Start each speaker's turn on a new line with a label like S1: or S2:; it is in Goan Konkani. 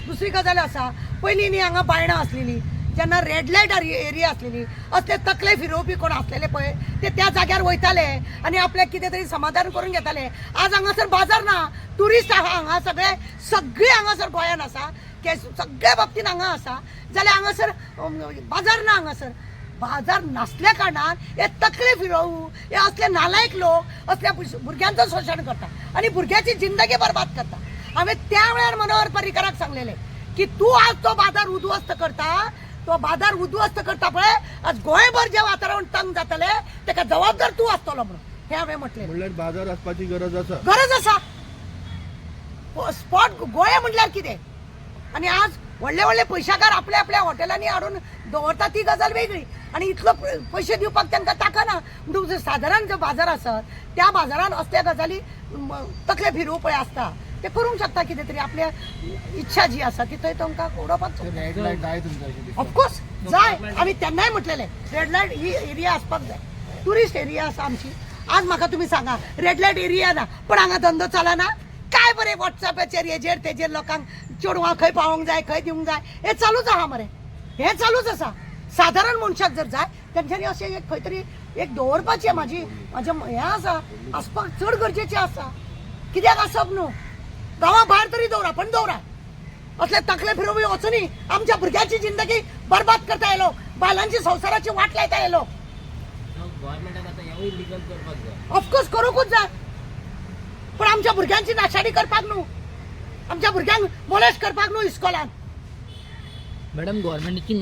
S1: दुसरी गजाल आसा, पयलीं न्ही हांगा बायणां आसलेली, जेन्ना रेड लायट एरिया आसलेली, असले तकले फिरोवपी कोण आसलेले पळय, ते त्या जाग्यार वयताले आनी आपल्याक कितें तरी समाधान करून घेताले. आज हांगासर बाजार ना, ट्युरिस्ट आहा हांगा. सगळे सगळे हांगासर गोंयान आसा के सगळे बाबतीन हांगा आसा जाल्यार हांगासर बाजार ना. हांगासर बाजार नासल्या कारणान हे तकले फिरोवू, हे असले नालायक लोक असल्या भुरग्यांचो शोशण करता आनी भुरग्याची जिंदगी बरबाद करता. हांवें त्या वेळार मनोहर पर्रीकराक सांगलेलें की तूं आज तो बाजार उद्ध्वस्त करता, तो बाजार उद्ध्वस्त करता पळय, आज गोंयभर जें वातावरण तंग जातलें तेका जबाबदार तूं आसतलो म्हणून हें हांवें म्हटलें.
S2: म्हणल्यार बाजार आसपाची गरज आसा.
S1: गरज आसा. स्पॉट गोंय म्हटल्यार कितें? आनी आज व्हडले व्हडले पयशाकार आपल्या आपल्या हॉटेलांनी हाडून दवरता, ती गजाल वेगळी. आनी इतलो पयशे दिवपाक तांकां ताकना. म्हणटकूच सादारण जो बाजार आसत त्या बाजारान असल्या गजाली तकले फिरोवपा पळय आसता, ते करूंक शकता. कितें तरी आपल्या इच्छा जी आसा ती थंय तांकां उडोवपाक शकता.
S2: रेड लायट जाय तुमकां अशें दिसता?
S1: ऑफकोर्स जाय. आमी तेन्नाय म्हटलेलें, रेड लायट ही एरिया आसपाक जाय, ट्युरिस्ट एरिया आसा आमची. आज म्हाका तुमी सांगा, रेड लायट एरिया ना पण हांगा धंदो चलना काय? बरें, वॉट्सॅपाचेर हेजेर तेजेर लोकांक चेडवां खंय पावोंक जाय, खंय दिवंक जाय, हें चालूच आहा मरे, हें चालूच आसा. सादारण मनशाक जर जाय तेंच्यांनी अशें एक खंय तरी एक दवरपाचें म्हाजी म्हाजें हें आसा, आसपाक चड गरजेचें आसा. कित्याक आसप न्हू? गांवा भायर तरी दवरा, पण दवरा. असले तकले फिरोवपी वचुनी. आमच्या भुरग्याची जिंदगी बरबाद करता येलो, बायलांची संवसाराची वाट लायता येलो.
S3: गव्हर्मेंटान आतां हेंवूय लिगल करपाक जाय.
S1: ऑफकोर्स करूंकूच जाय, पण आमच्या भुरग्यांची नाशाडी करपाक न्हू, आमच्या भुरग्यांक मोलेस्ट करपाक न्हू इस्कोलान.
S3: मॅडम, गव्हर्मेंटाची